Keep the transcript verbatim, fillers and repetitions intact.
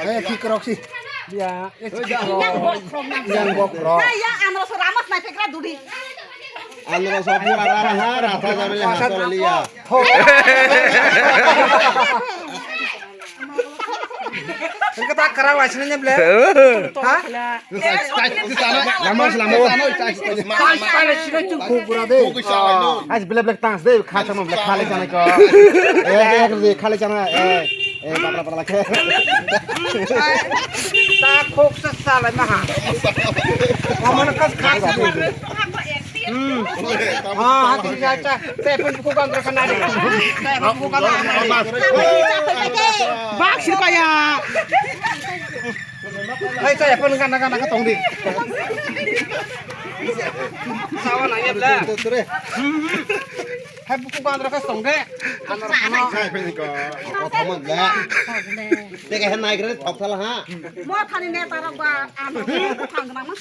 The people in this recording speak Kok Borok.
Eh, kikrok si. Ya, eh, kikrok. Yang bokrok. Hai, ya, ano so ramas nai pekra dudi. Ano so pura rara ha, rata jabele ha, so liya. Ho. Engke tak kerang lai sini ble. Ha? Lama, lama. Ais bele blek tang de, kha chama blek khale chana ko. Eh, eh, khale chana, eh, eh, babra babra khe. Ta khok sa sa lai ma ha. Kaman kas khas. Hmm. Ha, ha, cha, cha. Te pun ko kan ra kana de. Te pun ko kan ra kana de. Bak sir kaya. Hai, cha, pun kan ra kana ka tong di. Sawa na ye bla. Hai, buku kan ra ka tong de. Ano ra kana. Sai pun ko. Ko thaman bla. Te ka nai kre thok thala ha. Mo thani ne tarok ba. Ano ko thang na ma.